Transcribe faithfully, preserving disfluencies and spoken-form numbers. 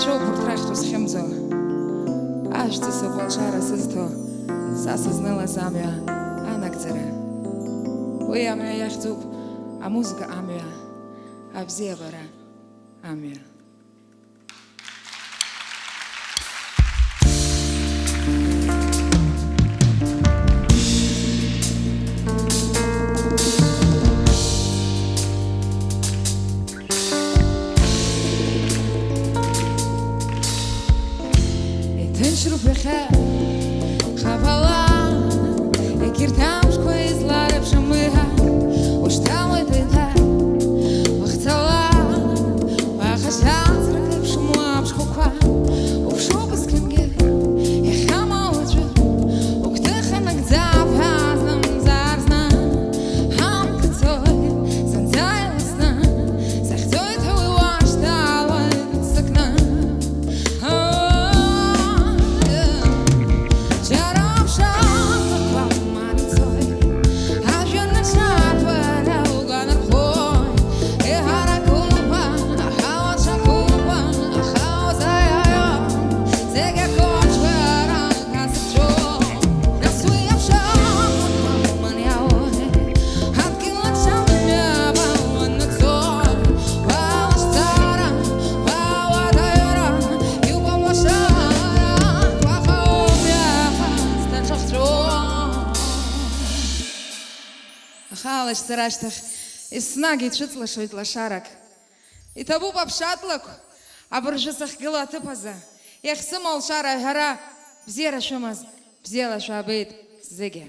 Ҿоуп урҭ рахьтә зхьымӡо, ажәҵыс ауп алшара сызҭо, са сызнылаз амҩа анагӡара. Уи амҩа иахьӡуп амузыка амҩа, абзиабара амҩа. Иҭынчроуп иахьа, хапала, егьырҭ амшқәа излареиԥшым уи ҳа, ушьҭалоит еиҭа, уахцала, уаха шьацрак еиԥшым уа аԥшхәқәа, уԥшуп есқьынгьы, иахьа ма уаҵәы, угәҭыха нагӡа ҳәа знымзар зны, ҳамҭа цоит, зынӡа иласны, сахьӡоит ҳәа уи уашьҭалоит. Сыкны. Џьара аԥшаақәа мацои, ажәҩан аҿатәара угәанархоит, еиҳаракума, аҳауа ҽакума, аха узаиааиуам, зегь ақәҿиара. Аха алашьцара ашьҭахь еснагь ицәыҵлашоит лашарак. Иҭабуп аԥшатлакә, абыржәы сахьгылоу аҭыԥ азы, иахьсымоу алшара аҳәара, бзиара шәымаз, бзиала шәаабеит зегьы.